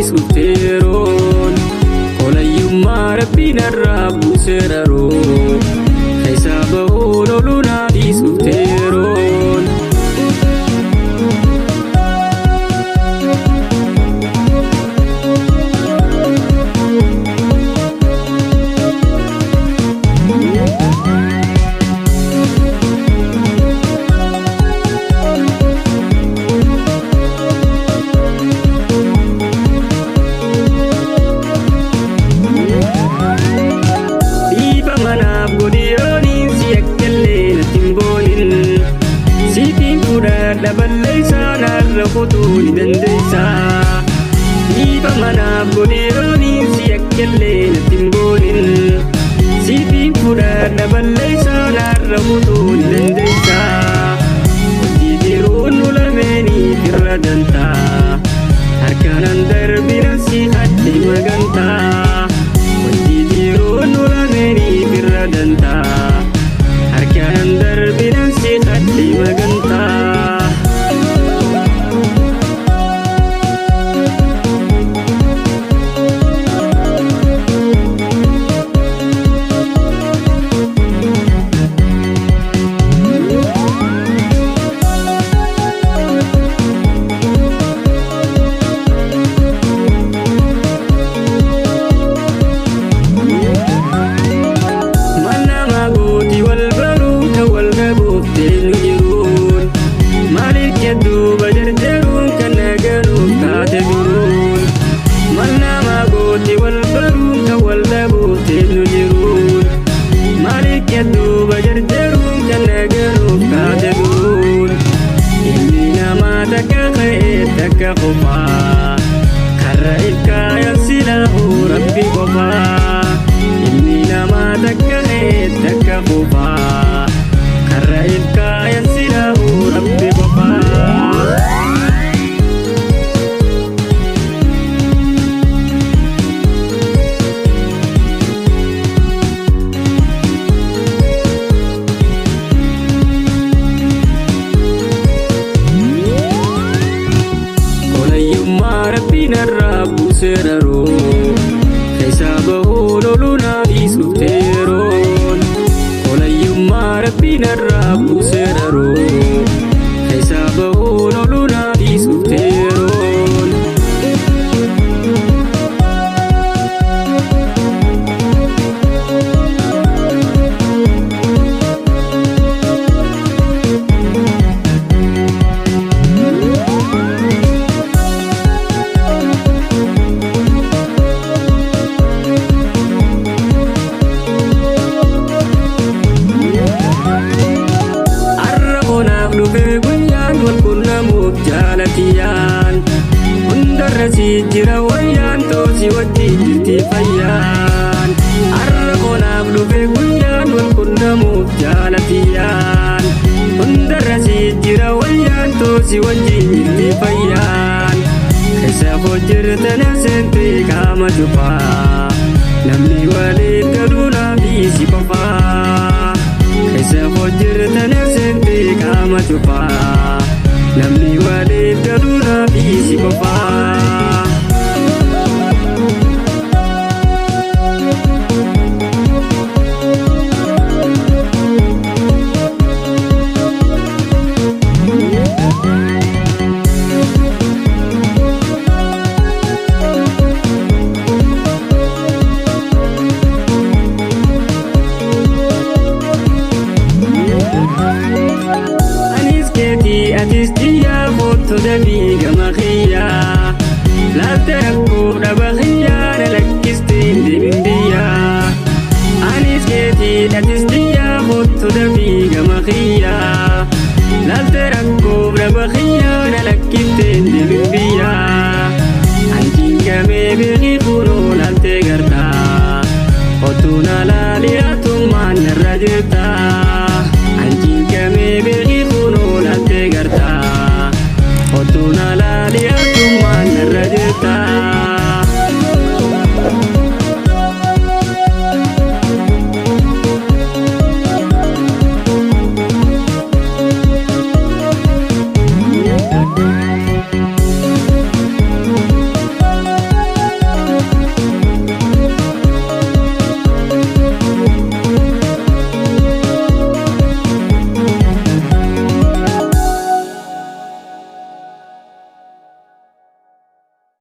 dhiisuuf yeroon. Kolayyummaa rabbiin irraa buuseera roo. Keessa bahuun ooluu naa dhiisuuf yeroon. Dhiiba manaaf godhiyooniin si akkallee natti hin boonin. Siitiin fudhadha balleessaa narra kutuu ni dandeessa. Dhiiba manaaf godhiyooniin si akkallee natti hin boonin. Siitiin fudhadha balleessaa narra kutuu ni dandeessa. Hojii jiruun nu lameeniif irra dantaa. Harkaanan darbina si hadhe magantaa. Hojii jiruun nu lameeniif irra dantaa. Harkaanan darbina si hadhe magantaa. Nama gooti wal baruu kan wal dhabuuf teenyu jiruun. Maaliif jedhuuba jarjaruun kan naganuuf taate duruun. Mal nama gooti wal baruu kan wal dhabuuf teenyu jiruun. Maaliif jedhuuba jarjaruun kan naganuuf taate duruun. Ilmi namaa takka ka'ee takka qofaa. Karra ilkaayan silaahuu rabbi qofaa. Ilmi namaa takka ka'ee takka qofaa. Karra ilkaayan silaahuu rabbi qofaa. Kolayyummaa rabbiin irraa buuseera roo. Keessa bahuun ooluu naa dhiisuuf yeroon. Kolayyummaa rabbiin irraa buuseera roo. Keessa bahuun ooluu naa dhiisuuf yeroon. Arra bonaaf dhufee guyyaan wal quunnamuuf jaalatiyyaan. Hundarra si jira wayyaan toosii wajjin jirti fayyaan. Arra bonaaf dhufee guyyaan wal quunnamuuf jaalatiyyaan. Hundarra si jira wayyaan toosii wajjin jirti fayyaan. Keessa koo jirtana seentee qaama cufaa. Namni waliif galuu naaf dhiisi qofaa. Keessa koo jirtana seentee qaama cufaa. Namni waliif galuu naaf dhiisi qofaa. Anis keetii atis xiyyaa kootu dabii gama kiyyaa. Laaftee rakkoo dhaba kiyyaa.